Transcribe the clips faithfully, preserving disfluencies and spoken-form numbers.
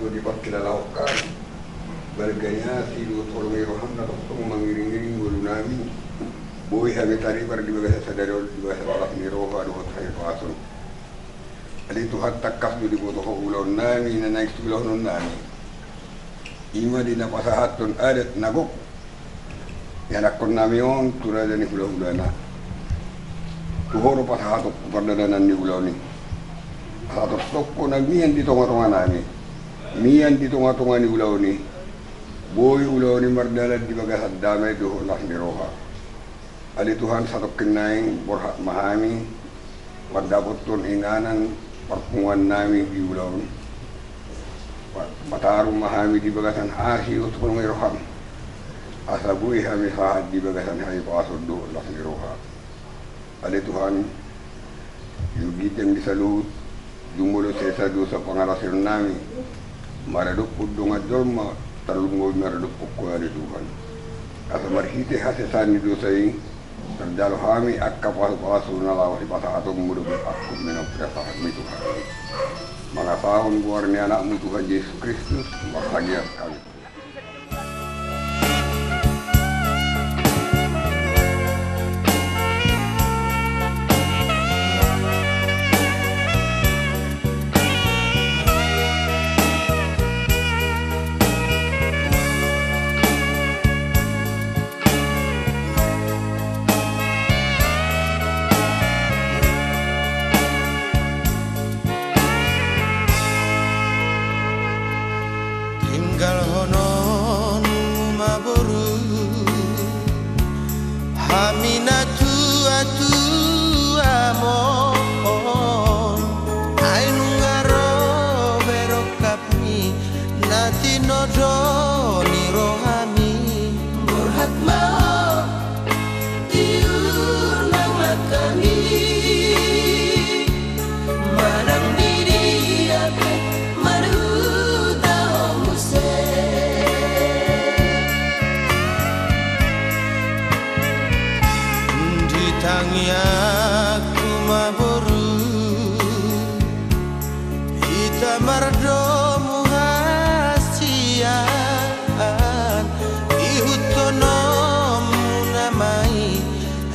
Dipangkilalahon hami marga ni asi dohot holong ni roham na tongtong mangiringiring ngolunami. Boi hami taripar di bagasan sadari on di bagasan las ni roha dohot hahipason. Ale Tuhan, tangkas do diboto Ho ulaonnami na naeng siulahononnami. I ma di na pasahathon adat na gok ianakhonnami on tu raja ni hulahulana. Tu Ho do pasahatonku pardalanan ni ulaon i. Asa tongtong Ho na mian di tongatonganami, mian di tongatonga ni ulaon i. Boi ulaon i mardalan di bagasan dame dohot las ni roha. Ale Tuhan, satongkin naeng borhat ma hami mandapothon inganan parpunguannami di ulaon. Pa-, pataru ma hami di bagasan asi dohot holong ni roham, asa boi hami sahat di bagasan hahipason dohot las ni roha. Ale Tuhan, iugi hami di saluhut jumolo sesa dosa pangarasionami, maradophon dongan jolma, tarlumobi maradophon Ho ale Tuhan. Asa marhite hasesaan ni dosa i, tarjalo hami angka pasupasu na laho sipasahatonmu dohot angkup ni na pinasahatmi Tuhan. Mangasahon goar ni Anakmu Tuhan Jesus Kristus, martangiang hami. Tinggalhononmu ma boru hami na tuatuamon, ai nunga ro be rongkap na tinodo ni rohami. Borhat ma Ho, tiur ma hami, manang di dia pe marhuta Ho muse. Di tangiangku ma boru, hita mardomu hasian, ihuthononmuna ma i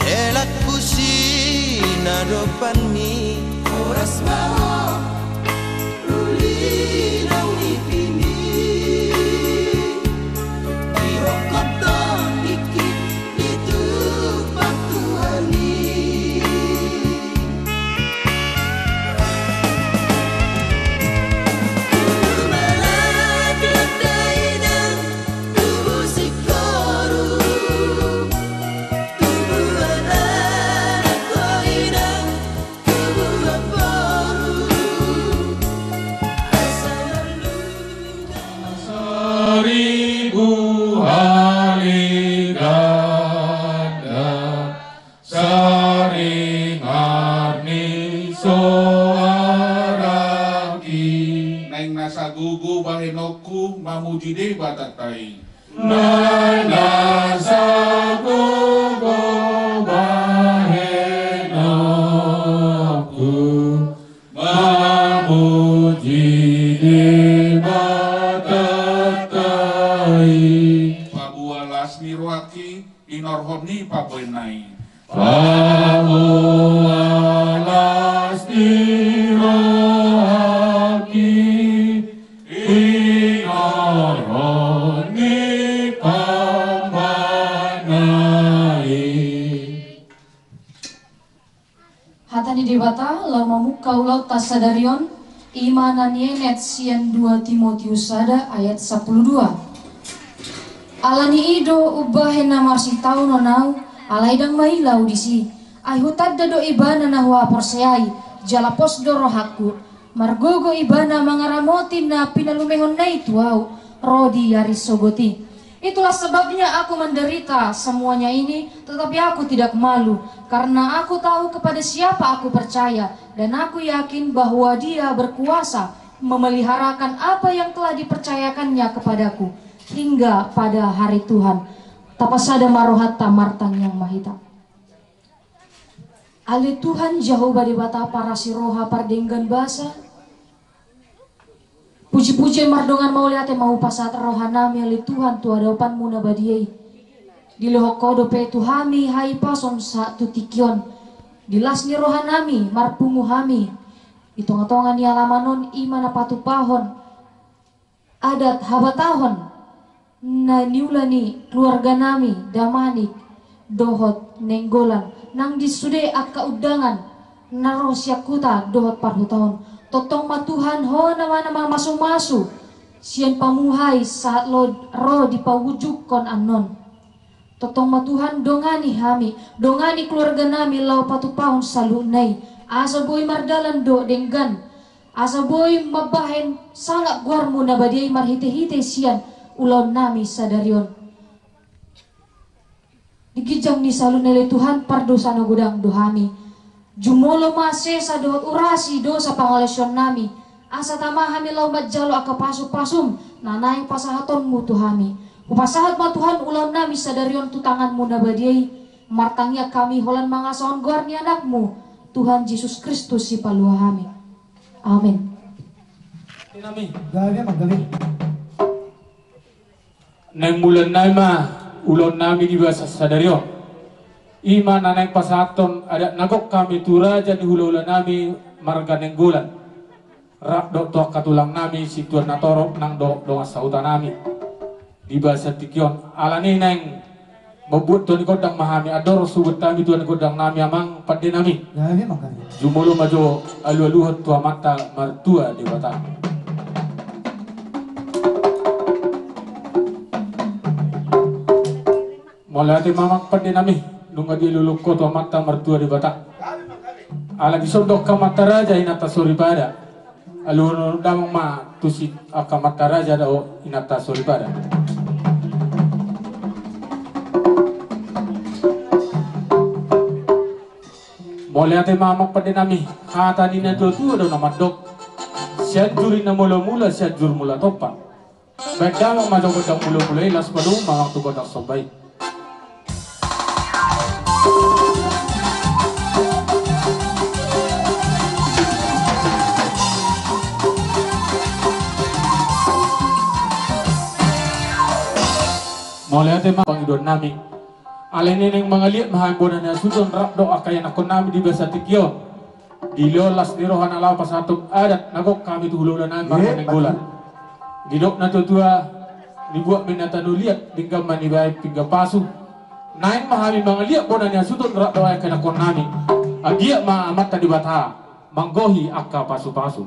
helangku sinadopanmi. Horas ma Ho, uli naung nipini, dihongkothon tingki ni tumpak Tuhan i. Tubu ma laklak dainang, tubu singkoru, tubu anak ho inang, tubu amporu, asa marlunga ma. Saribu hali ganda, saringar ni soarangki. Naeng na sagogo bahenonku mamuji Debatanta i. Naeng na sagogo bahenonku mamuji Debatanta i. Paboa las ni rohangki, inorhon ni pambahenna i. Paboa las ni rohangki, inorhon ni pambahenna i. Hata ni Debata laho mamungka ulaonta sadari on, i ma na nienet sian dua Timotius sada ayat sampulu dua. Ala ni i do umbahen na marsitaonon ahu, alai ndang maila ahu disi. Ai hutanda do ibana na huhaporseai, jala pos do rohangku. Margogo ibana mangaramoti na pinalumehonna i tu ahu, ro di ari sogot i. Itulah sebabnya aku menderita semuanya ini, tetapi aku tidak malu, karena aku tahu kepada siapa aku percaya, dan aku yakin bahwa Dia berkuasa memeliharakan apa yang telah dipercayakannya kepadaku hingga pada hari Tuhan. Tapasada ma rohanta, martangiang ma hita. Ale Tuhan Jahowa Debata parasi roha pardenggan basa, Puji-pujian mardongan mauliate ma hupasahat rohanami ale Tuhan tu adopanMu na badia i. Dilehon Ho dope tu hami hahipason sahat tu tingki on. Di las ni rohanami marpungu hami di tonga-tonga ni alaman on, i ma na patupahon adat habatahon na niula ni keluarganami Damanik dohot Nainggolan, nang di sude angka undangan na ro sian huta dohot parhutaon. Tongtong ma Tuhan Ho na ma na mamasu-masu sian pamuhai sahat ro di paujunghon annon. Tongtong ma Tuhan dongani hami, dongani keluarganami laho patupahon saluhutna i, asa boi mardalan dohot denggan, asa boi mambahen sangap goarMu na badia i marhite-hite sian ulaonnami sadari on. Di ginjang ni saluhutna ale Tuhan, pardosa na godang do hami. Jumolo ma sesa dohot urasi dosa pangalaosionnami, asa tama hami laho manjalo angka pasu-pasuM na naeng pasahatonMu tu hami. Hupasahat ma Tuhan ulaonnami sadari on tu tanganMu na badia i, martangiang hami holan mangasahon goar ni AnakMu, Tuhan Jesus Kristus Sipalua hami. Amen. Gabe ma gabe. Naeng mulannami ma ulaonnami di bagasan sadari on. I ma na naeng pasahathon adat na gok hami tu raja ni hula-hulanami marga Nainggolan, rap dohot tu angka tulangnami situan na torop nang dohot dongan sahutanami di bagasan tingki on. Alani naeng mambuat tua ni gondang ma hami, andorang so hubuat hami tua ni gondangnami, amang pandenami. Jumolo ma jo alu-aluhon tu Amanta Martua Debata. Mauliate ma amang pandenami, nunga dialu-aluhon ho tu Amanta Martua Debata. Ala dison do angka amanta raja, inanta soripada. Aluhon damang ma tusi angka amanta raja dohot inanta soripada. Mauliate ma amang pandenami, hata ni na tua-tua do na mandok: Sianjur i na mula-mula, Sianjur mula tompa. Baen damang ma jo gondang mula-mula i, laos padomu ma amang tu gondang somba i. Mauliate ma pangidoannami. Alani naeng mangaliat ma hami bona ni hasuhuton rap dohot angka ianakkonnami di bagasan tingki on. Dilehon las ni roha na laho pasahathon adat na gok hami tu hula-hulanami marga Nainggolan. Didok na tua-tua: Nibuat ma inna tano liat, denggan ma nibaen pinggan pasu. Naeng ma hami mangaliat bona ni hasuhuton rap dohot angka ianakkonnami. Anggiat ma Amanta Debata manggohi angka pasu-pasu.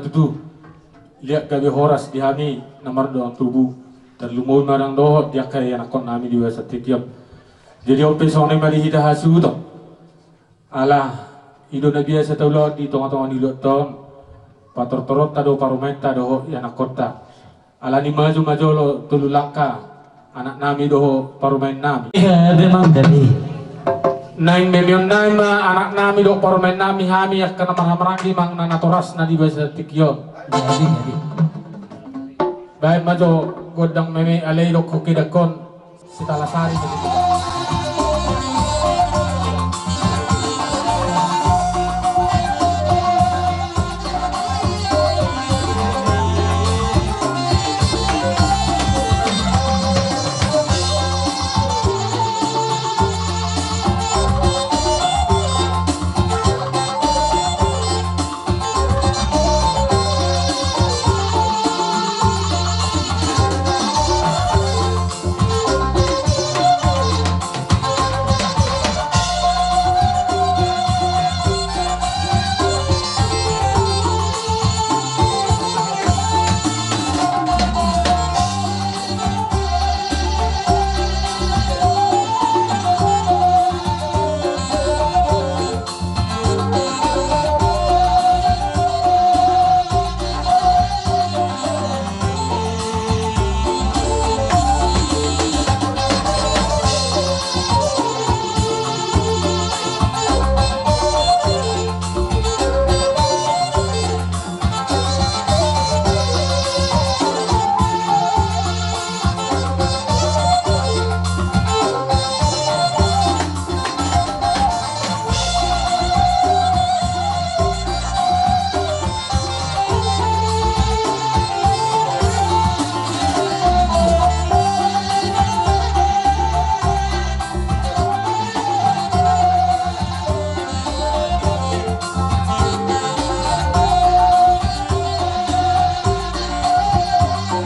Tutu, liat gabe horas di hami na mardongan tubu, tarlumobi ma nang dohot di angka ianakhon nami di bagasan tingki on. Jadi on pe songon i ma di hita hasuhuton. Ala i do na biasa taulahon di tongatonga ni ulaonta on, patortoronta do parumaenta dohot ianakhonta. Alani maju ma jolo tolu langka anak nami dohot parumaen nami. Iya, memang jadi. Naeng memion nami ma anak nami dohot parumaen nami, hami angka na marhahamaranggi manang na natorasna di bagasan tingki on. Jadi, jadi. Baen ma jo gondang meme, alai dokkon ke dangkon. Sitala sari begitu.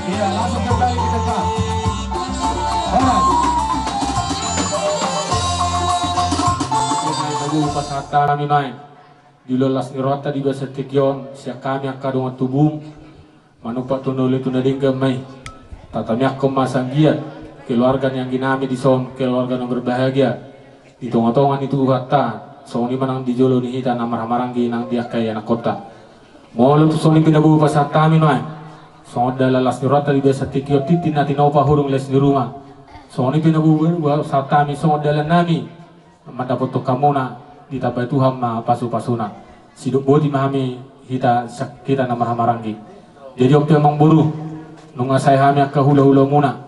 Iya, langsung kembali ke tempat. Horas. Pasahat hami nuaeng di ulaon las ni rohanta di bagasan tingki on, sian hami angka dongan tubum, manumpak tu na uli tu na denggan ma i. Tatamiangkon ma sian anggiat keluarga ni anggi nami dison, keluarga na berbahagia di tongatonga ni Tuhanta, songon i ma nang di jolo ni hita na marhahamaranggi nang di angka ianakhonta. Molo tung songon i pinaboa pasahat hami nuaeng, songon dalan las ni rohanta di bagasan tingki on, tintin na tinopa hurung les ni ruma. Songon i pinaboa pasahat hami, songon dalan nami mandapothon hamuna, ditambai Tuhan ma pasupasuna. Sidok boti ma hami hita, hita na marhahamaranggi. Jadi on pe amangboru, nunga sae hami angka hulahulamuna.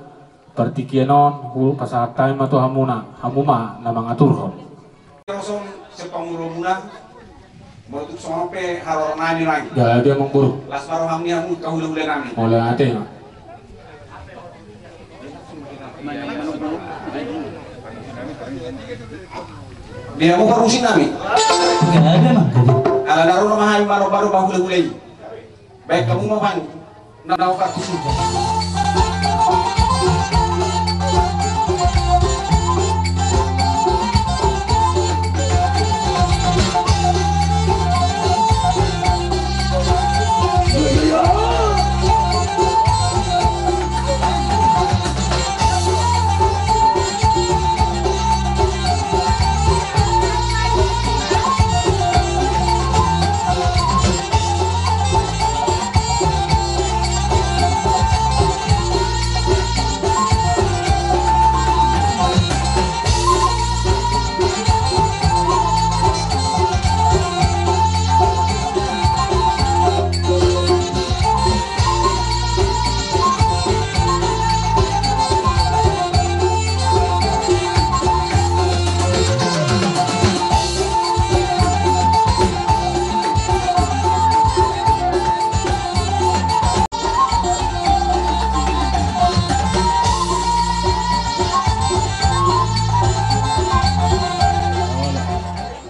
Partingkian on hupasahat hami ma tu hamuna, hamu ma na mangaturhon. Rosong sepanguramuna. Molo tung songon on pe haroro nami nuaeng. Jadi amangboru. Las ma roham ni hamu angka hulahula nami. Mauliate ma. Di hamu parmusik nami. Ala na ro ma hami manomba-nomba hulahula i. Baen hamu ma baen. Na, na, opat tujuh.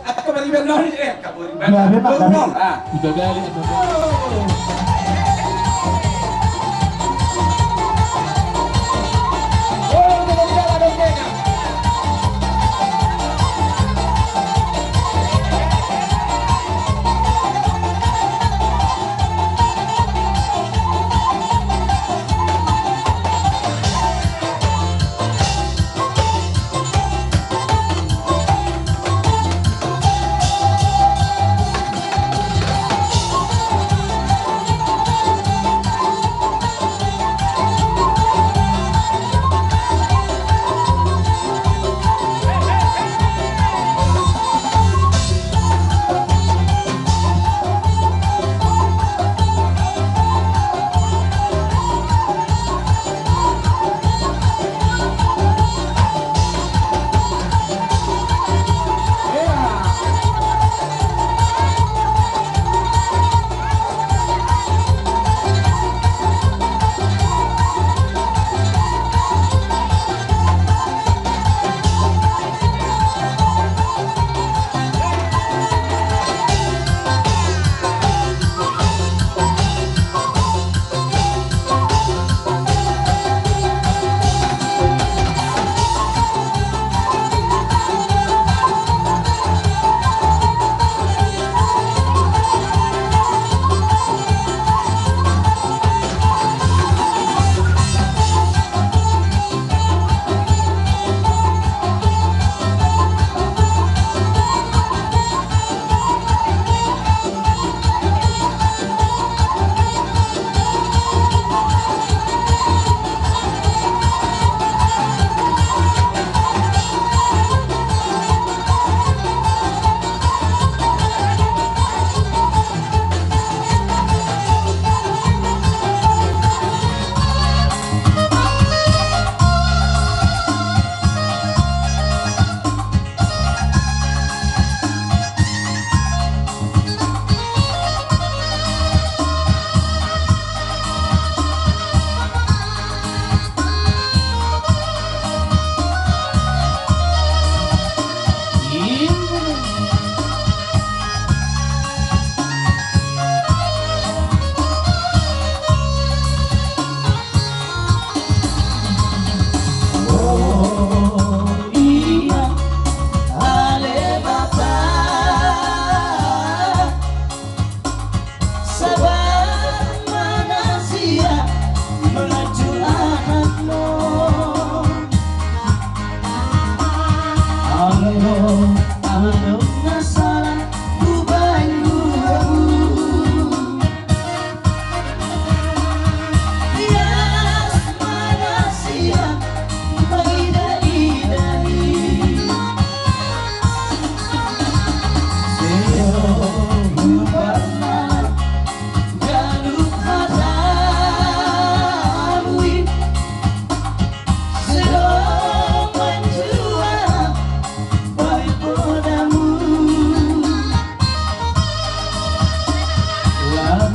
Angka bariban nami, eh, angka bariban. Bariban nami. Ah. Udah balik, udah balik.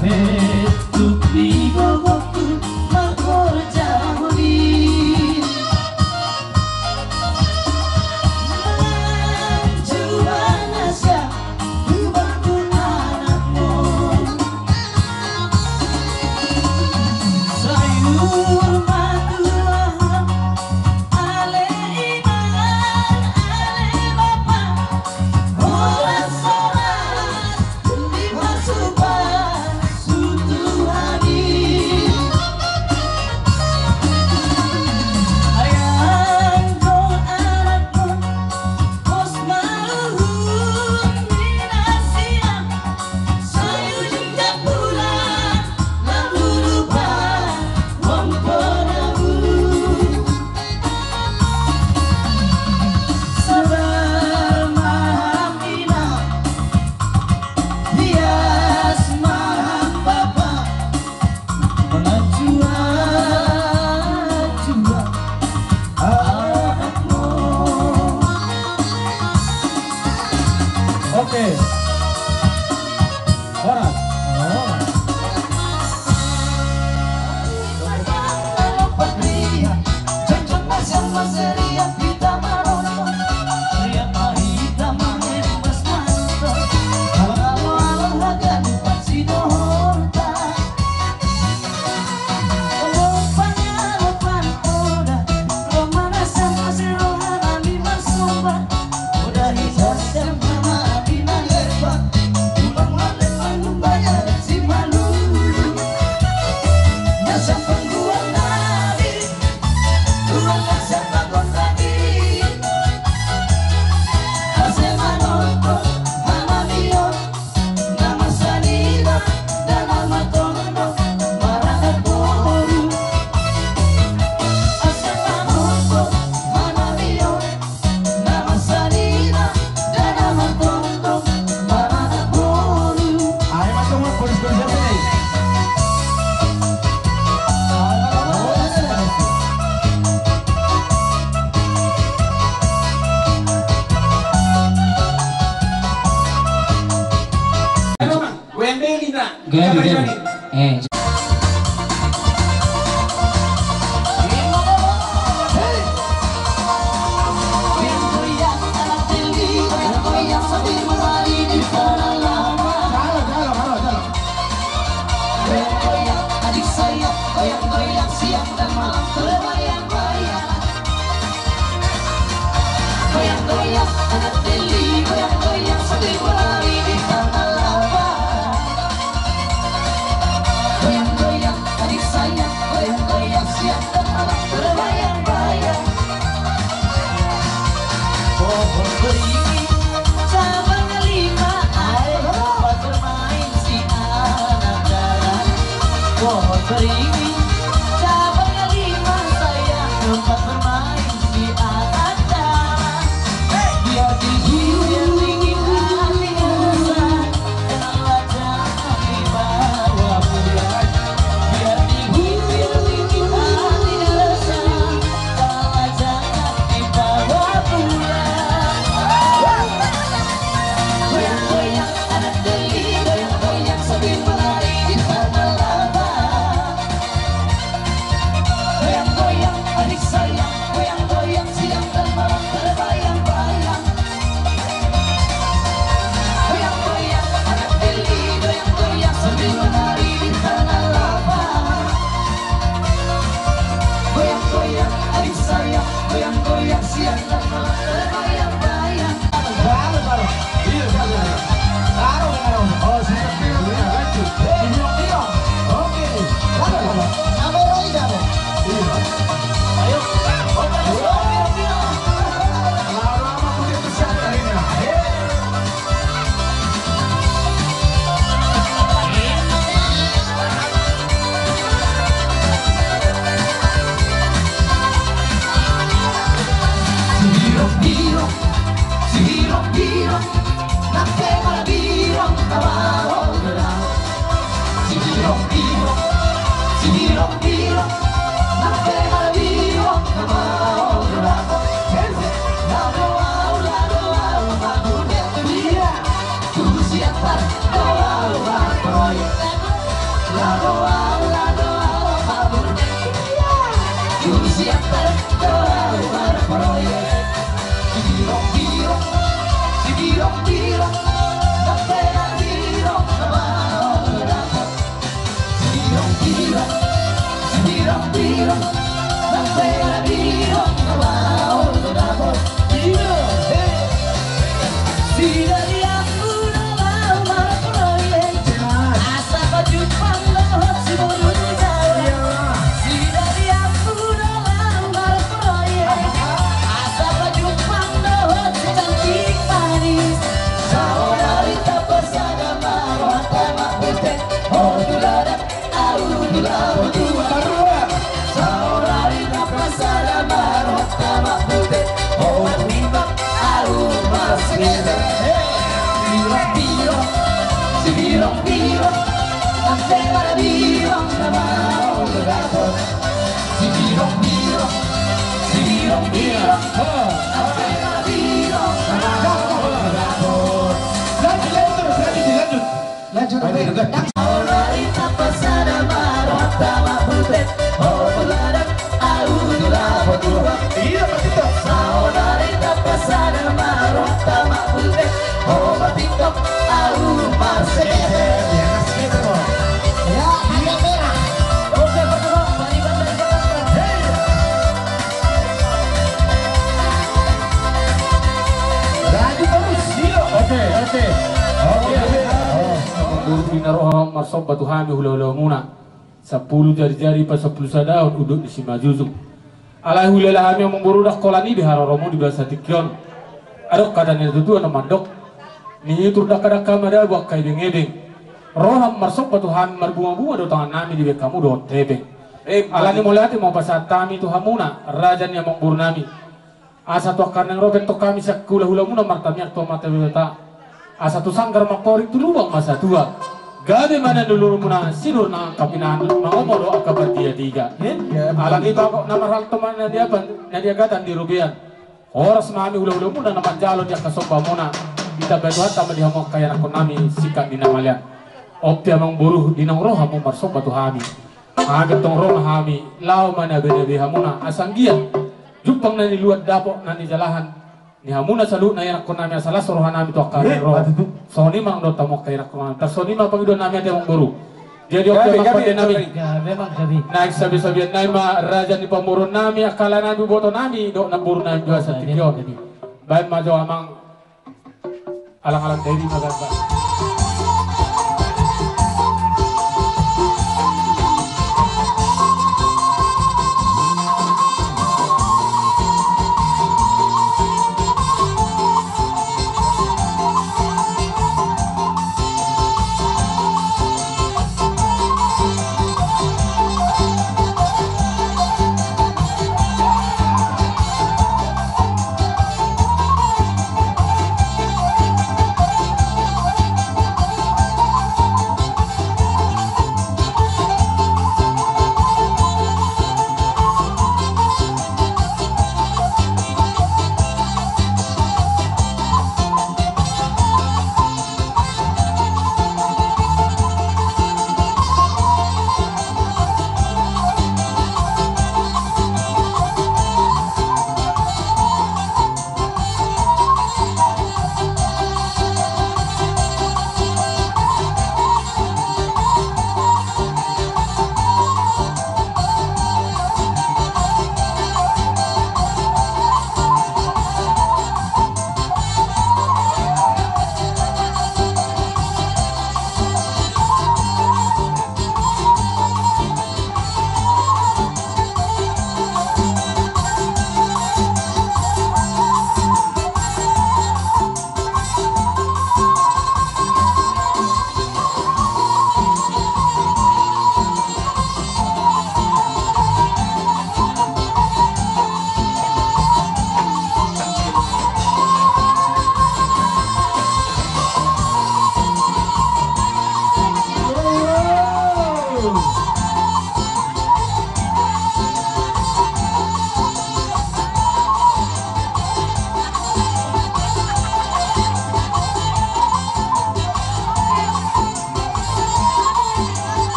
Tuk di gogoku marhorja holi. Mangan jua nasihat tu bantu anakmu. Sayur matuahan, ale inang, ale bapa. Horas-horas dipasupasu Tuhan i. Ayang dohot anakku, pos ma uhum ni nasida. Sai ujung jambulan, lam lulupan, wong ponamu. Sabar ma ham inang, hias ma ham bapa, mangan jua, jua anakmu. Oke. Horas. Oh. Goyang be, Indra. Goyang be. Eh. Goyang, goyang, anak teli, goyang, goyang, sambil berlari di tanah lapang. Goyang, goyang, adik sayang, goyang, goyang, siang dan malam terbayang-bayang. Pohon beringin, cabang lima, air dapat bermain si anak dara. Pohon beringin, cabang lima, sayang, tempat bermain. Goyang, goyang, adik sayang, goyang, goyang, siang dan malam terbayang-bayang. Goyang, goyang, anak teli, goyang, goyang, sambil menari di tanah lapang. Goyang, goyang, adik sayang, goyang, goyang, siang dan malam terbayang-bayang. Baru, baru. Iya, baru. Baru, baru. Oh, siap, siap, siap. Lanjut. Iya, iya. Oke. Baru, baru. Sampai lagi, baru. Iya. Ayo. Oke. Lama-lama putih besar akhirnya. Iya. Lanjut, lanjut, lanjut. Lanjut, lanjut. Iya, begitu. Ya, agak merah. Oke, betul. Hei. Lanjut terus, iya. Oke, oke. Oke, oke. Oh. Guru pina roha marsomba tu hami hula-hulamuna. Sampulu jari-jari pasampulu sadahon unduk ni simanjujung. Alai huhilala hami amang boru, ndang holan i be haroromu di bagasan tingki on. Adong hata ni natuatua na mandok: Nihitur dangka-dangka madabu angka ebeng-ebeng. Roham marsomba tu hami marbunga-bunga do tangannami, dibahen hamu dohot hepeng. Alani mauliate ma hupasahat hami tu hamuna raja ni amang boru nami. Asa tu angka na naeng ro pe antong hami sian hula-hulamuna martamiang tu Amanta Debata. Asa tu sanggar mangkorit tu lubang ma satua. Gabe ma na niluluanmuna sinur nang angka pinahan, mangomo do angka partigatiga. Alani i, bagot na marhalto ma na di apan, na di agatan di robean. Horas ma hami hula-hulamuna na manjalo di angka sombamuna. Ditambai Tuhanta ma di hamu angka ianakkonnami singkat ni na malean. On pe amang boru, di naung ro hamu marsomba tu hami. Hami antong ro ma hami, laho manabe-nabe hamuna asa anggiat jumpang na niluat, dapot na nijalahan ni hamuna saluhutna ianakkonnami, asa las rohanami tu angka na naeng ro. Songon i ma nang dohot hamu angka ianakkonnami. Tarsongon i ma pangidoannami ate amang boru. Jadi on pe amang pandenami. Naeng sabe-sabean nami ma raja ni pamoruonnami, angka laenami, ibotonami dohot namborunami di bagasan tingki on. Baen ma jo amang. Alang-alang dairi ma gamba.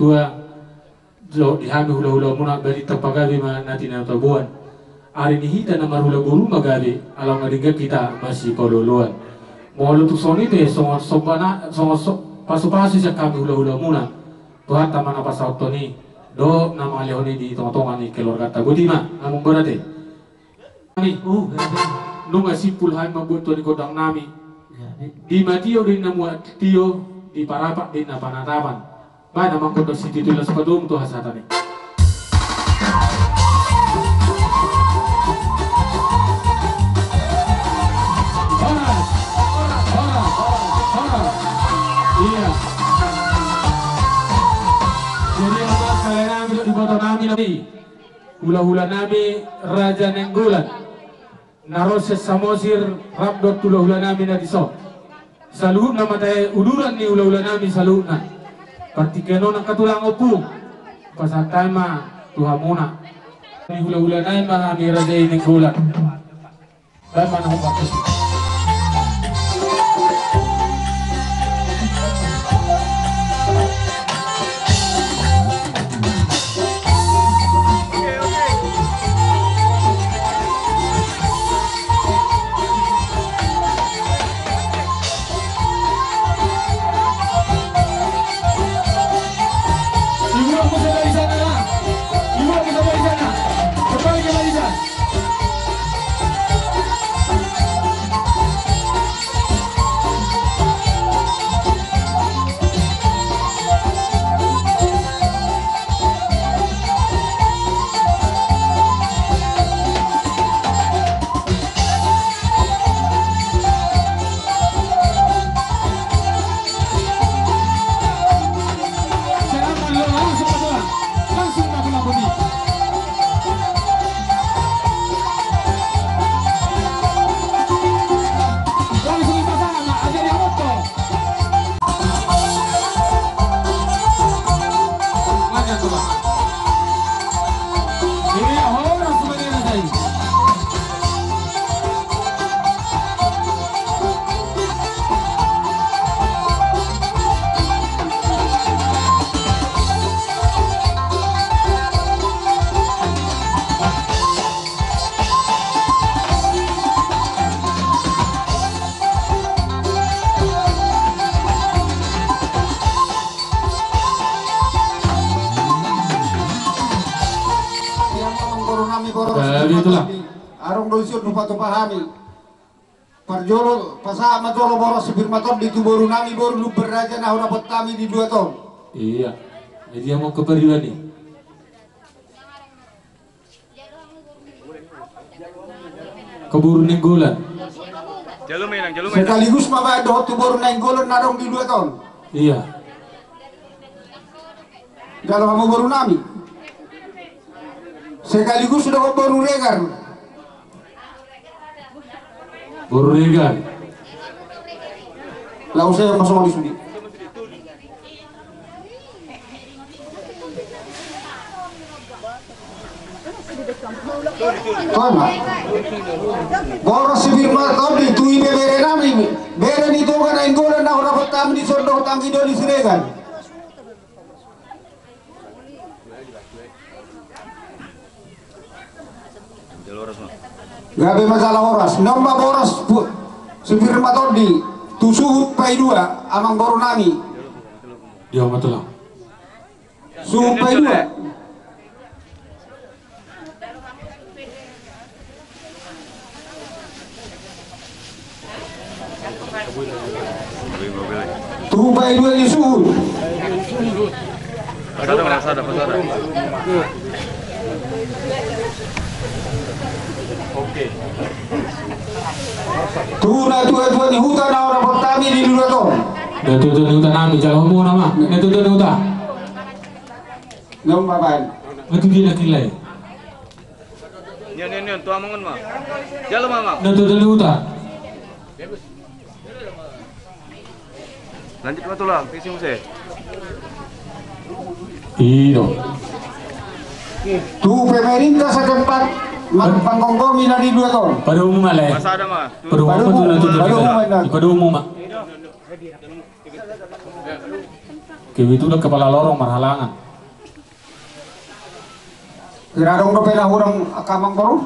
Dua, jo, di hami hulahulamuna, balintang pagabe ma na tinena taboan. Ari ni hita na marhula boru ma gabe, ala nga denggan hita masipaolooloan. Molo tung songon i pe, songon sombana, songon so-, pasupasu sian hami hulahulamuna, Tuhanta ma na pasahathon i dohot na mangalehon i di tongatonga ni keluarganta. Boti ma, amang borat e. Nami, nunga simpul hami mambuat tua ni gondang nami. Di na tio, di na mual tio, di parapat, di na panatapan. Baen amang gondang sititi, las patum tu hasahatan i. Horas, horas, horas, horas. Iya. Jadi amang, kalian ambil di foto nami nanti. Hulahula nami Raja Nainggolan na ro sian Samosir, rap dohot hulahula nami na dison. Saluhutna ma tahe uduran ni hulahula nami saluhutna. Partingkian on angka tulang, ompung, pasahat hami ma tu hamuna. Ni hulahula nami ma hami Raja i Nainggolan. Baen ma na hombar tusi. Ibu, aku sampai di sana, lah. Ibu, aku sampai di sana. Kembali ke barisan. Adong do isi on, lupa tu pahami. Parjolo, pasahat ma jolo boras si Firman Tondi tu boru nami, boru Lumban Raja na hudapot hami di dua ton. Iya. Jadi yang mau ke Pariwani. Ke boru Nainggolan. Sekaligus ma baen dohot tu boru Nainggolan na adong di dua ton. Iya. Jalo hamu boru nami. Sekaligus dohot boru Regar. Boru Regar. Laos saya masuk di sudi. Tona. Boras si Firman Tondi tu i pe bere nami. Bere ni Toga Nainggolan na hudapot hami di son dohot anggi doli Siregar. Gabe ma jala horas. Nomba boras pu-, si Firman Tondi tu suhut Paidua, amang boru nami. Dia ma tulang. Suhut Paidua. Tu Paidua ni suhut. Pasada, pasada, pasada. Oke. Tu natuatua ni huta na hudapot hami di dua ton. Natuatua ni huta nami, jalo hamu nama. Natuatua ni huta. Nom baban. Mati dia na kilai. Nion, nion, nion, tu amang on ma. Jalo ma amang. Na tutu ni huta. Lanjut ma tulang, isi muse. Iyo. Tu pemerintah setempat, ma-, panggomgomi na di dua ton. Padomu ma le. Pasada ma. Padomu ma tu na tutu ni huta. Padomu ma. Padomu ma. Gabe tulang kepala lorong marhalangan. Hira adong dope na hurang angka amangboru?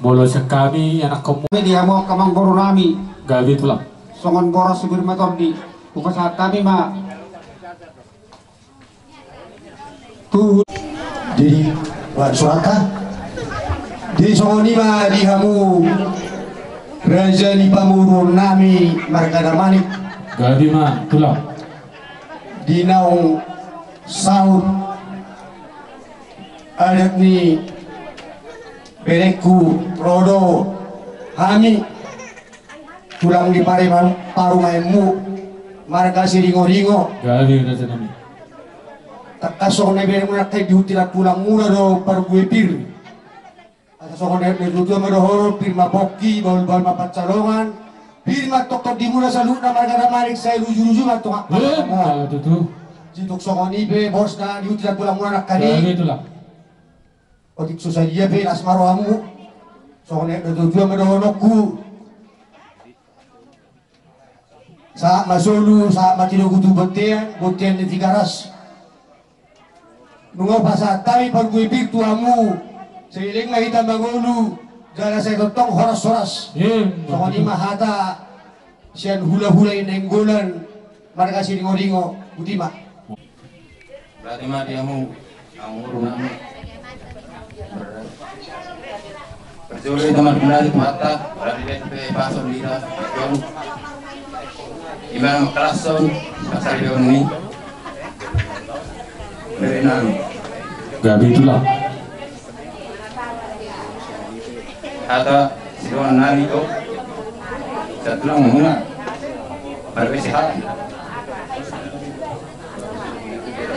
Molo sian hami anakkonmu. Di hamu angka amangboru nami. Gabe tulang. Songon boras si Birma Tondi. Hupasahat hami ma. Tu. Jadi, Pak Suraka. Jadi songon i ma di hamu raja ni pamoruon nami marga Damanik. Gabe ma tulang. Di naung saut adat ni berengku ro do hami tulang ni parumaenmu marga Siringoringo. Gabe raja nami. Tangkas songon na berengmu nangkin di hutilan tulangmuna do parbue pir. Asa songon na tuatua ma dohonon, pir ma pongki, bahulbahul ma pansalongan, pir ma tongtong di muna saluhutna marga Damanik, sai lujuluju ma tongtong. Ima tutu. Jitong songon i pe bosna di hutilan tulangmuna nangkin. Gabe tulang. Otik so sadia pe las ma rohamu. Songon na tuatua ma dohononku. Sahat ma solu, sahat ma tinogu tu bontean, bontean ni Tigaras. Nunga hupasahat hami parbue pir tu hamu, sai leleng ma hita mangolu, jala sai tongtong horas-horas. Songon i ma hata sian hulahula ni Nainggolan marga Siringoringo, boti ma. Berarti ma di hamu, hamu rumah. Berarti ma di berarti mata, berarti dia sampai pasang di dalam. Imam kelason, pasal dia ni. Dari enam. Gabe tulang. Hata sidongan nami tu. Satulang muna. Baru sehat.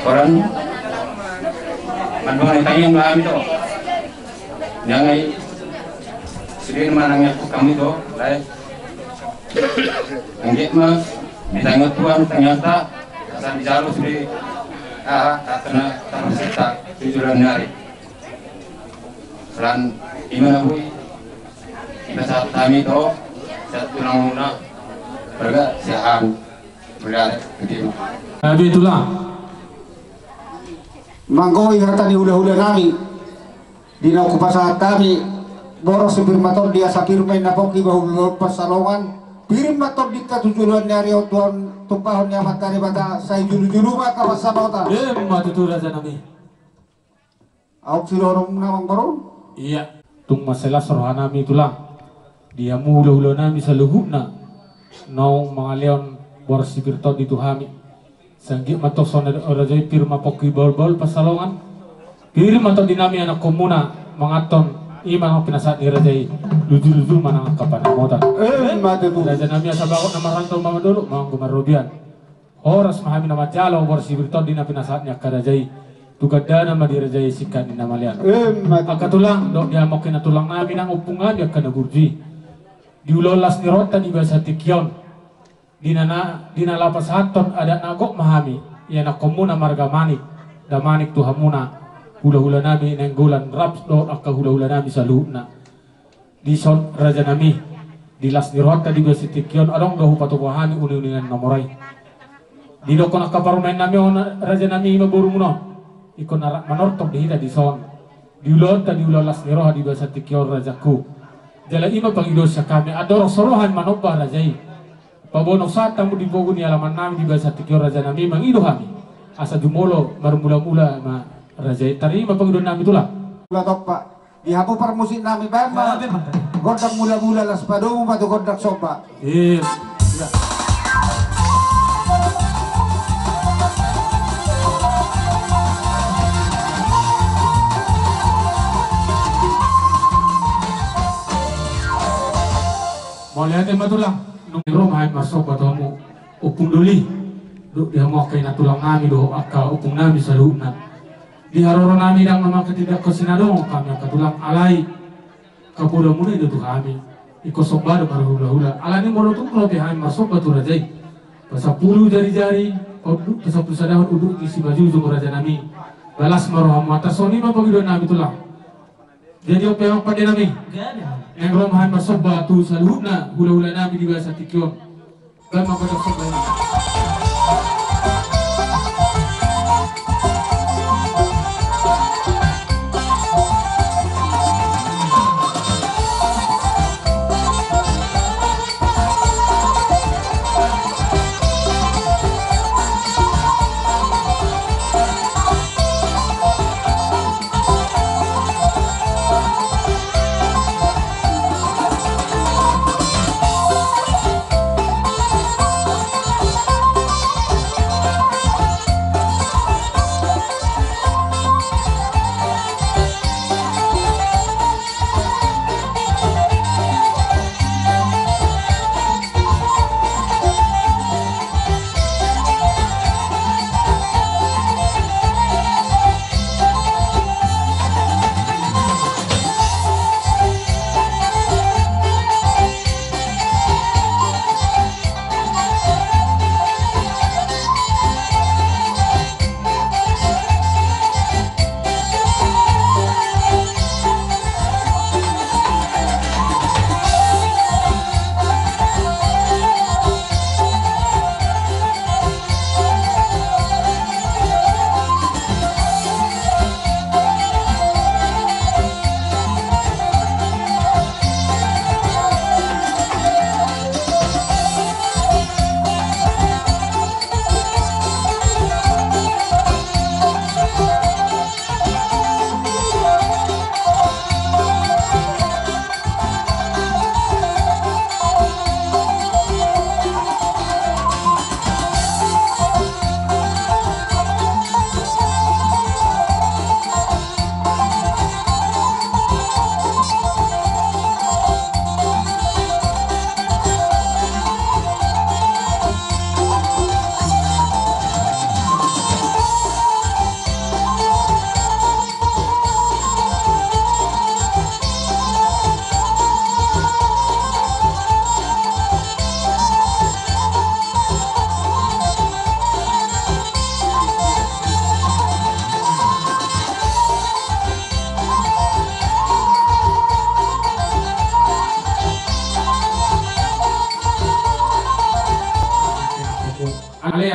Koran. Manduang ni tangiang nami tu. Jangan. Sudah manang yang kami tu. Baik. Anggiat ma ditangiang Tuhan tangiangta, asa dijalo sude aha, hatana tarsita tujuan ni ari. Lan ima na boi dipasahat hami tu, sahat tulang muna, berga siahan, berga gede. Gabe tulang. Manggoi hata ni hulahula nami. Di na hupasahat hami, boras si Birma Tondi asa pir ma inna pongki bahulbahul pansalongan, pir ma tondinta tu joloan ni ari on, tumpahon ni Amanta Debata, sai jolojolo ma angka pansamotan. Ima tutu raja nami. Aut sidohonon na manggoron? Ia. Tung mansai las roha nami tulang. Di hamu hulahula nami saluhutna. Naung mangalehon boras si Birma Tondi tu hami. Sai anggiat ma tongtong songon na didok raja i, pir ma pongki bahulbahul pansalongan. Pir ma tondi nami anakkonmuna manganhon, ima nang pinasahat ni raja i, lujuluju ma nang angka pansamotan. Ima tutu. Raja nami asa bagot na marhata ma mandolok, manganggo marrobean. Horas ma hami na manjalo boras si Birma Tondi na pinasahat ni angka raja i. Tu gandana ma di raja i singkat ni na malean. Ima tutu. Angka tulang, dok di hamu angka na tulang nami nang ompung nami angka na burju i. Di ulaon las ni rohanta di bagasan tingki on. Di na, di na laho pasahathon adat na gok ma hami, ianakkonmuna marga Manik, Damanik tu hamuna, hulahula nami Nainggolan rap dohot angka hulahula nami saluhutna. Dison raja nami, di las ni rohanta di bagasan tingki on adong do hupatupa hami uninguningan na mora i. Didokkon angka parumaen nami on raja nami ima borumuna on. Ingkon na rap manortor do hita dison. Di ulaonta di ulaon las ni roha di bagasan tingki on rajaku. Jala ima pangidoan sian hami andorang so ro hami manomba raja i. Paboanhon sahat hamu di pogu ni alaman nami di bagasan tingki on raja nami mangido hami. Asa jumolo marmulamula ma raja i, tarima pangidoan nami tulang. Mula tompa. Di hamu parmusik nami baen ma. Gondang mulamula laos padomu ma tu gondang somba. Iya. Mauliate ma tulang. Nunga ro ma hami marsomba tu hamu ompung doli. Dok di hamu angka ina tulang nami dohot angka ompung nami saluhutna. Di haroro nami ndang na mangkatindangkon sinadongan hami angka tulang, alai kapodamuna i do tu hami. Ingkon somba do marhulahula. Alani molo tung ro pe hami marsomba tu raja i, pasampulu jarijari, pasampulu sadahon unduk ni simanjujung raja nami. Balas ma rohamu, antar songon i ma pangidoan nami tulang. Jadi on pe amang pande nami. Naeng ro ma hami marsomba tu saluhutna hulahula nami di bagasan tingki on. Baen ma gondang somba i.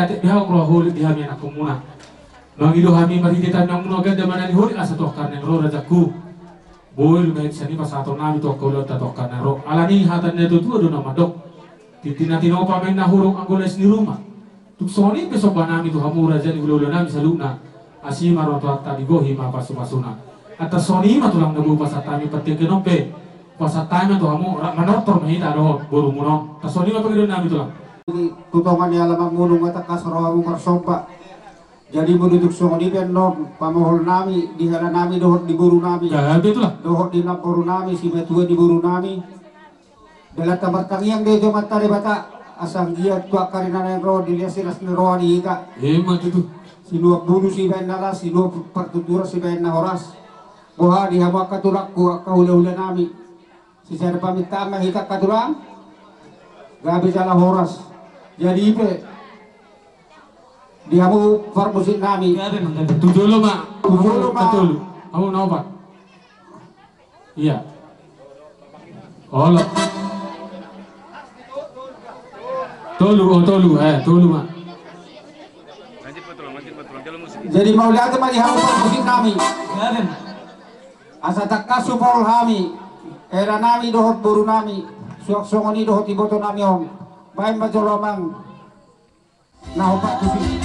Atik di hau roha holit di hami anakkonmuna. Mangido hami marhite tangiangmuna ganda manani holit asa tu angka na naeng ro rajakku. Boi lumehek sian i pasahatonnami tu angka ulaonta tu angka na naeng ro. Alani hata ni natuatua do na mandok. Tintin na tinopa ma inna hurung anggo lais ni ruma. Tung songon i pe sombanami tu hamu raja ni hulahula nami saluhutna. Asi ma roha ni Tuhanta, digohi ma pasupasuna. Antong songon i ma tulang na boi pasahat hami, partingkian on pe pasahat hami ma tu hamu, rap manortor ma hita dohot borumuna on. Antong songon i ma pangidoannami tulang. Tu tonga ni alamanmu nunga tangkas rohamu marsomba. Jadi molo tung songon i pe annon pamohonnami di helanami dohot di borunami. Gabe tulang. Dohot di namborunami, simatua ni borunami. Dalanta martangiang do i tu Amanta Debata, asa anggiat tu angka ari na naeng ro dilehon las ni roha di hita. Ima tutu. Sinuan bulus dibahen na las, sinuan partuturan dibahen na horas. Boha di hamu angka tulangku, angka hulahulanami. Sisada pamintaan ma hita angka tulang. Gabe jala horas. Jadi i pe di hamu parmusiknami. Gabe ma, gabe. Tu jolo ma. Tu jolo ma. Tu jolo. Hamu na opat. Iya. Olo. Tolu, oh, tolu, eh, tolu ma. Jadi mauliate ma di hamu parmusiknami. Asa tangkas hupaul hami helanami dohot borunami, suang songon i dohot ibotonami on. Bahen ma jolo amang. Na opat tusi.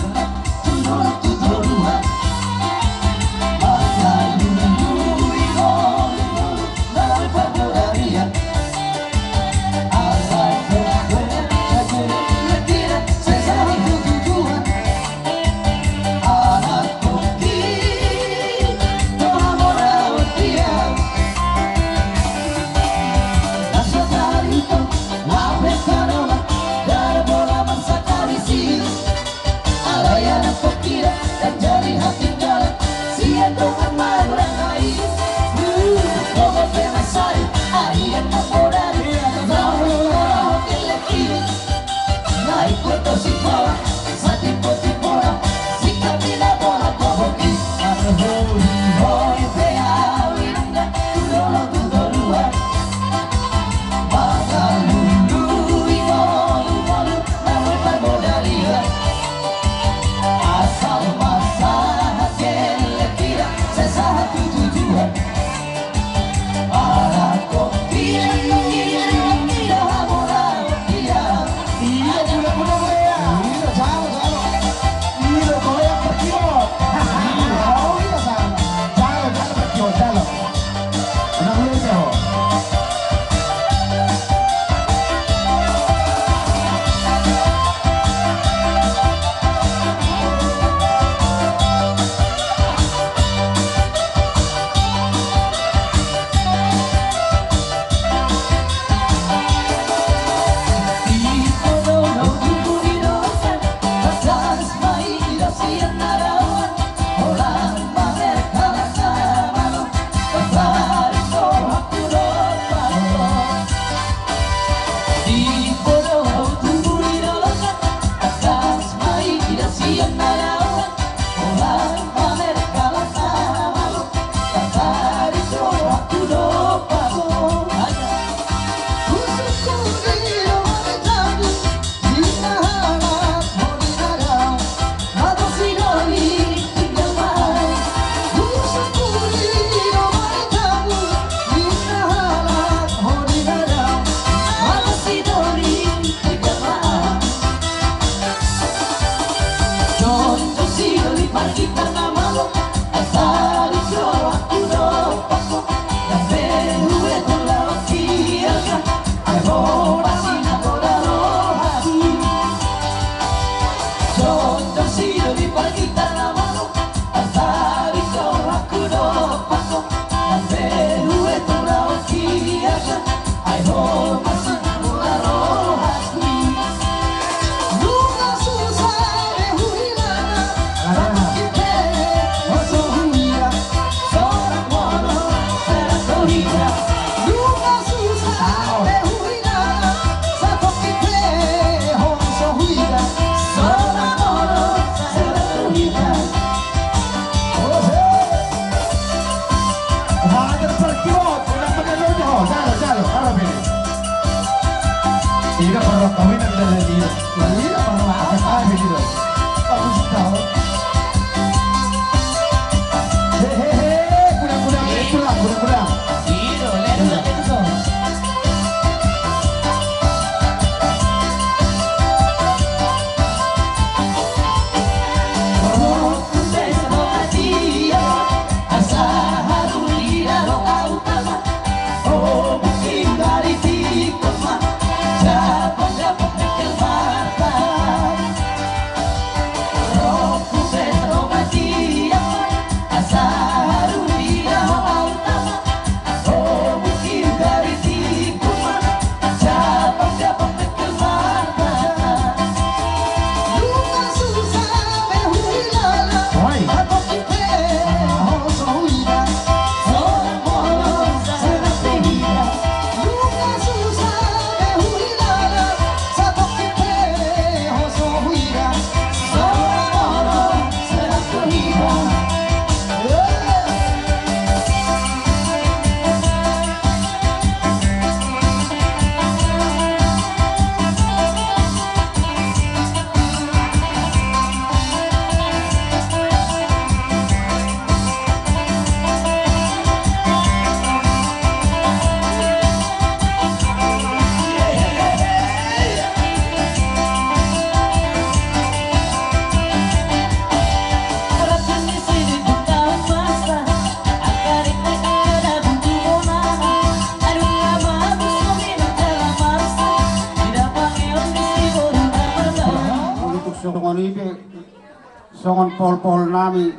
Songon pohol-pohol nami,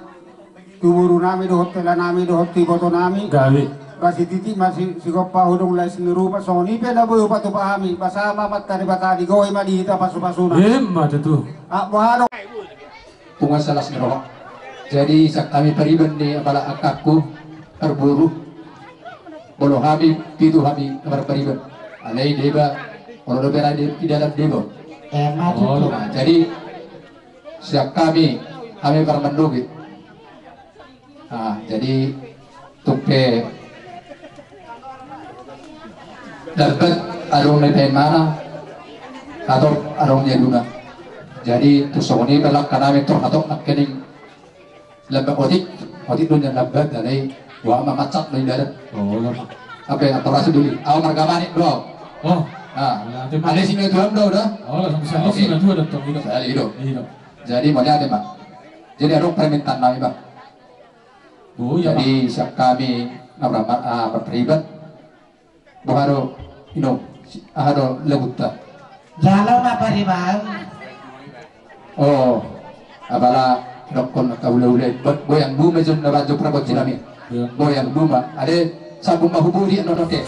tu boru nami dohot hela nami dohot tu iboto nami. Gabe. Ba sititi ma si, sigompa hudung lae sini rupa, songon i pe na boi hupatupa hami, basa ma Amanta Debata, digohi ma di hita pasu-pasuna. Ima tutu. Ah, boha do. Punguan salas ni roha. Jadi sian hami pariban ni apala angkangku, parboru. Molo hami pitu hami na marpariban. Alai deba, molo dope ra di, di dalam deba. Ima tutu. Nah, jadi sian hami, hami parmandoge. Ah, jadi tung pe lambat adong na ipaimana, hatop adong na iaduna. Jadi tung songon i ma langka nami tor hatop nangkining lambat otik, otik do nian lambat, alai boha ma mansat do i dalan. Oh, iya. Ape, atorasi duli. Au marga Manik do au. Oh. Ah. Alai si Matua do au da. Oh, langsung sian si Matua do tong, i do. Jadi mauliate ma. Jadi adong permintaan nami, Bang. Oh, iya, Bang. Jadi sian hami na marpariban. Boha do, ino, aha do laguta? Jalo ma pariban. Oh, apala dokkon angka ulaula i. Boyang duma jo na banjo pargonsi nami. Boyang duma. Ade. Sambung ma hubudi annon oke.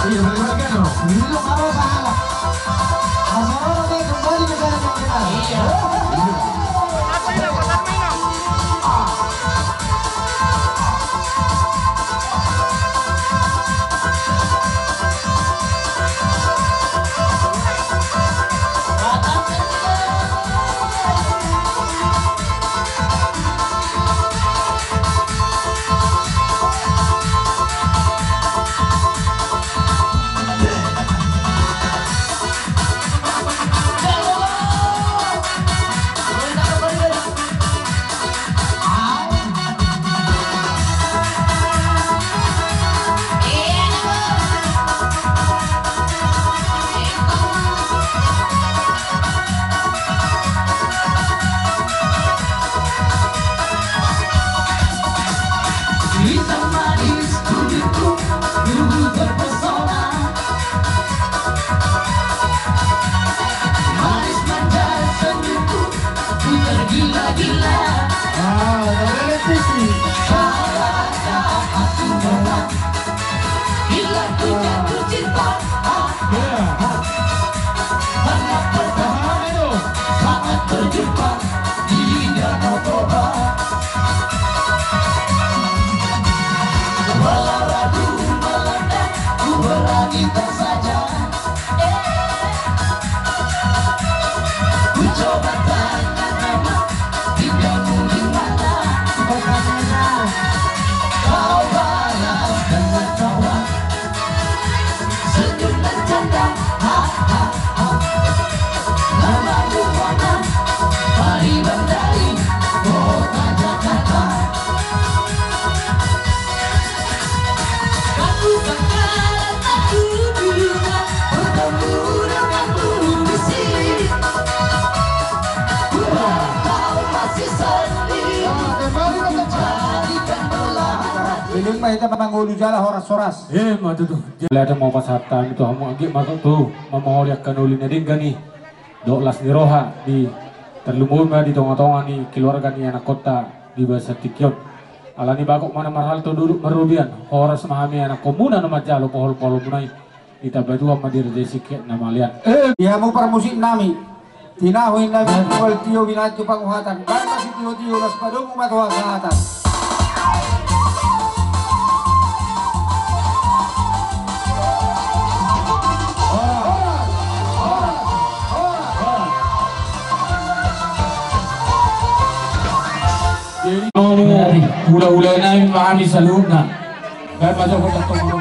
Iya, balik-balikan dong. Iya, nggak apa-apa. Iya. Hitam manis kulitku, tubuh terpesona. Manis manja senyumku, ku tergila-gila. Ah, ada televisi. Kau rasa aku memang bila ku jatuh cinta. Ah, ah, ah. Pernah, pernah. Paham itu? Saat berjumpa di Danau Toba. Walau ragu melanda, ku berani tak saja. Eh. Ku coba tanya nama, tinggalmu di mana? Kau balas dengan tawa. Senyum dan canda, ha, ha, ha. Namamu Mona, Pariban dari kota Jakarta. Aku bangga, aku bangga bertemu denganmu di sini. Ku berharap kau masih sendiri. Jadikan belahan hati. Leleng ma hita mangolu jala horas-horas. Eh, ma tutu. Jala adong ma pasahat hami tu hamu, anggiat ma tutu mamaholi angka na uli na denggan i dohot las ni roha di tarlumobi ma di tonga-tonga ni keluarga ni anakkonta di bagasan tingki on. Alani bagot ma na marhalto, duduk marrobean, horas ma hami anakkonmuna na manjalo pahol-paholmuna i. Ditamba Tuhan ma di raja i singkat na malean. Eh, di hamu parmusik nami. Tinahu inna mi mual tio binancu panguhatan. Baen ma sitio-tio las padomu ma tu hasahatan. Jadi, hula-hula nami ma hami saluhutna. Baen ma jo hota tong.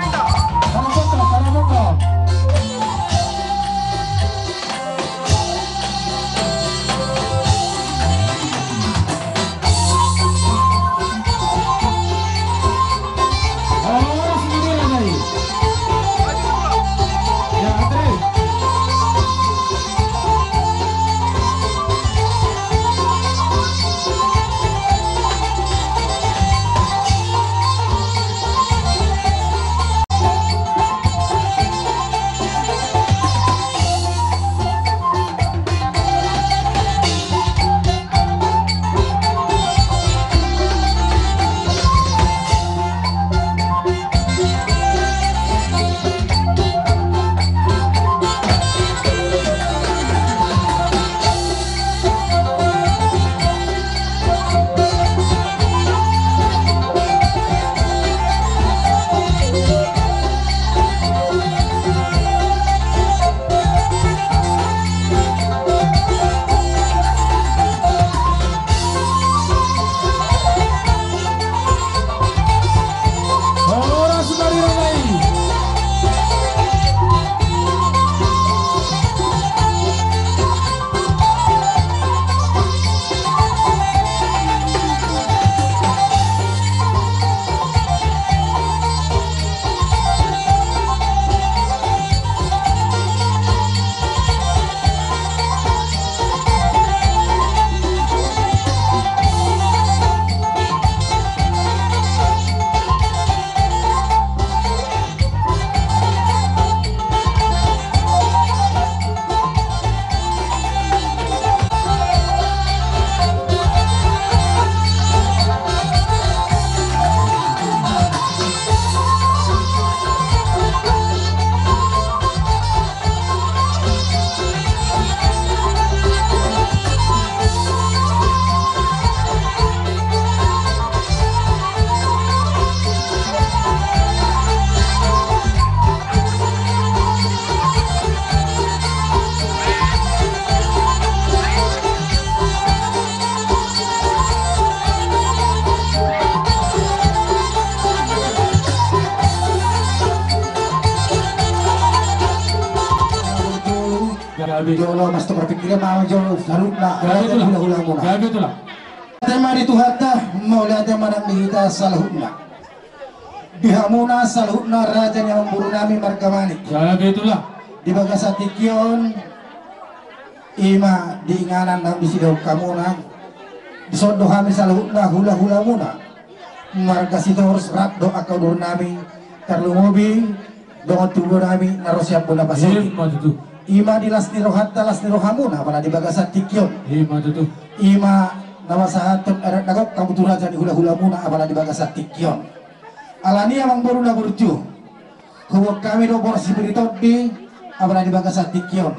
Jolo mas tu parpingkiran ma jo saluhutna. Gabe tulang. Hula-hula muna. Gabe tulang. Tema di Tuhanta, mauliate ma nang di hita saluhutna. Di hamuna saluhutna raja ni amangboru nami marga Manik. Gabe tulang. Di bagasan tingki on, ima di inganan nang di sidok hamuna. Dison do hami saluhutna hula-hula muna. Marga Sitorus rap do angka udur nami. Tarlumobi dongan tubu nami na ro sian Bona Pasogit. Ima di las ni rohanta, las ni rohamuna, apala di bagasan tingki on. Ima na pasahathon adat na gok hamu tu raja ni hula-hula muna, apala di bagasan tingki on. Alani amangboru na burju, huboan hami do boras sipir ni tondi, apala di bagasan tingki on.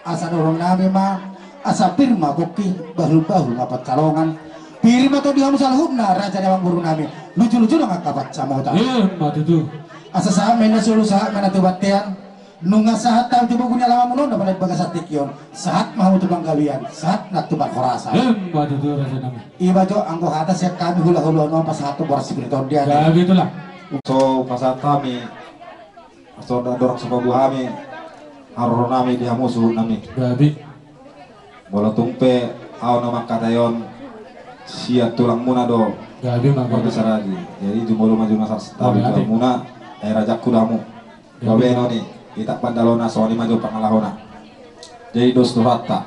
Asa dohonon nami ma, asa pir ma pongki, bahul-bahul ma pansalongan. Pir ma tondi hamu saluhutna, raja ni amangboru nami. Luju-luju nang angka pansamotan. Ima tutu. Asa sahat ma na solu, sahat ma na tu bontean. Nunga sahat hami tu bogu ni alaman muna on, apala di bagasan tingki on. Sahat ma hamu tu panggabean, sahat nang tu parhorasan. Ima tutu raja nami. Ima jo anggo hata sian hami hula-hula on, pasahat tu boras sipir ni tondi. Gabe tulang. So pasahat hami, so da dorang so paboa hami haroro nami di hamu suhut nami. Gabe. Molo tung pe ahu na mangkatai on, sian tulang muna do. Gabe ma gabe. Jadi jumolo ma jumolo sar setabi tulang muna, eh, rajaku do hamu. Gabe. Gabe noni, ita pandalona songon i ma jo pangalahona. Jadi dos do hata.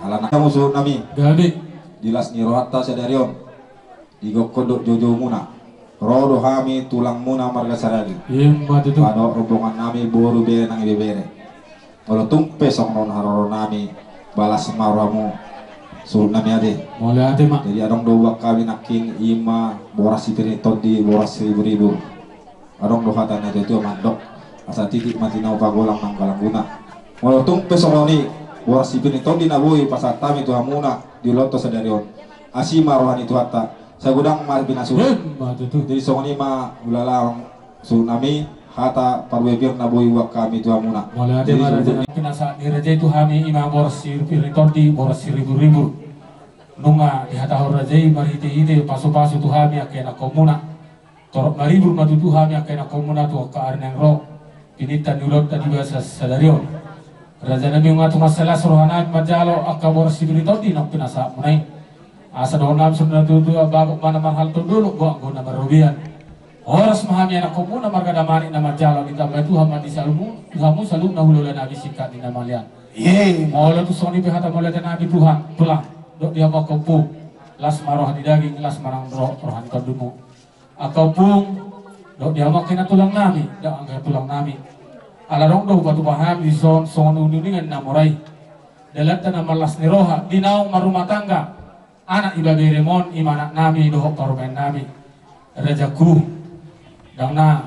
Alana hamu suhut nami. Gabe. Di las ni rohanta sadari on. Di gokhon dohot joujou muna. Ro do hami tulang muna marga Saragil. Ima tutu. Pado rombongan nami boru bere nang ibebere. Molo tung pe songon on haroro nami, balas ma rohamu suhut nami ate. Mauliate ma. Jadi adong do huboan hami nangkin ima boras sipir ni tondi, boras siribu-ribu. Adong do hata na tua-tua mandok, asa titik ma tinau pagolang nang galang guna. Molo tung pe songon i, boras sipir ni tondi na boi pasahat hami tu hamuna di ulaonta sadari on. Asi ma roha ni Tuhanta, sai godang ma pinasuna. Ima tutu. Jadi songon i ma hulala suhut nami, hata parbue pir na boi huboan hami tu hamuna. Mauliate ma raja nami. Pinasahat ni raja i tu hami ima boras sipir ni tondi, boras siribu-ribu. Nunga dihatahon raja i marhite-hite pasu-pasu tu hami angka ianakhon muna. Torop maribur ma tutu hami angka ianakhon muna tu angka ari naeng ro. Pinangido ni ulaonta di bagasan sadari on. Raja nami, nunga tung asa las roha nami manjalo angka boras sipir ni tondi naung pinasahat muna i. Asa dohonon nami songon na tua-tua, bagot ma na marhalto, dolok do anggo na marrobean. Horas ma hami ianakhon muna marga Damanik na manjalo, ditambai Tuhan ma di hamu, di hamu saluhutna hula-hula nami singkat ni na mauliate. Molo tung songon i pe hata mauliate nami Tuhan, tulang, dohot di hamu angka ompung. Las ma roha ni daging, las ma nang ro-, roha ni tondimu. Angka ompung, dohot di hamu angka inantulang nami, dohot angka tulang nami. Ala adong do hupatupa hami dison songon uning-uningan na mora i. Dalanta na marlas ni roha, di naung marrumah tangga. Anak ibaberem on, ima anak nami, dohot parumaen nami. Rajaku, ndang na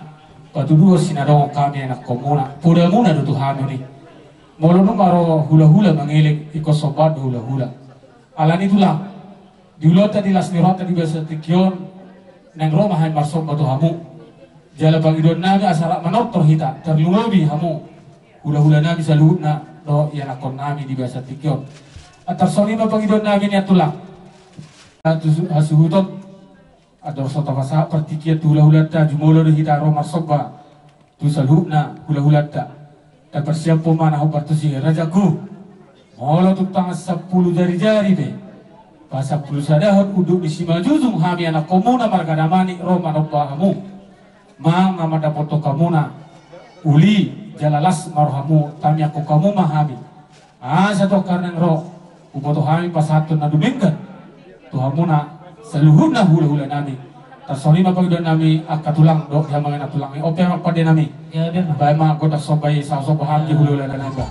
patuduhon sinadongan hami ianakhon muna. Podamuna do tu hami on i. Molo nunga ro hula-hula mangelek, ingkon somba do hula-hula. Alani tulang. Di ulaonta di las ni rohanta di bagasan tingki on, naeng ro ma hami marsomba tu hamu. Jala pangidoan nami asa rap manortor hita, tarlumobi hamu hula-hula nami saluhutna dohot ianakhon nami di bagasan tingki on. Antar songon i ma pangidoan nami nian tulang. Hasuhuton, andor so tapasahat partingkian tu hula-hulanta, jumolo do hita ro marsomba tu saluhutna hula-hulanta. Taparsiaphon ma na hombar tusi, rajaku. Molo tung tangan sampulu jari-jari pe, pasampulu sadahon unduk ni simanjujung, hami ianakhon muna marga Damanik ro manomba hamu. Manang na mandapothon hamuna uli jala las ma rohamu, tangiangkon hamu ma hami. Asa tu angka ari naeng ro, huboto hami pasahathon na dumenggan tu hamuna saluhutna hula-hula nami. Tarsongon i ma pangidoan nami angka tulang dohot di hamu angka inantulang i. On pe amang pande nami. Baen ma gondang somba i, sai somba hami hula-hula nami.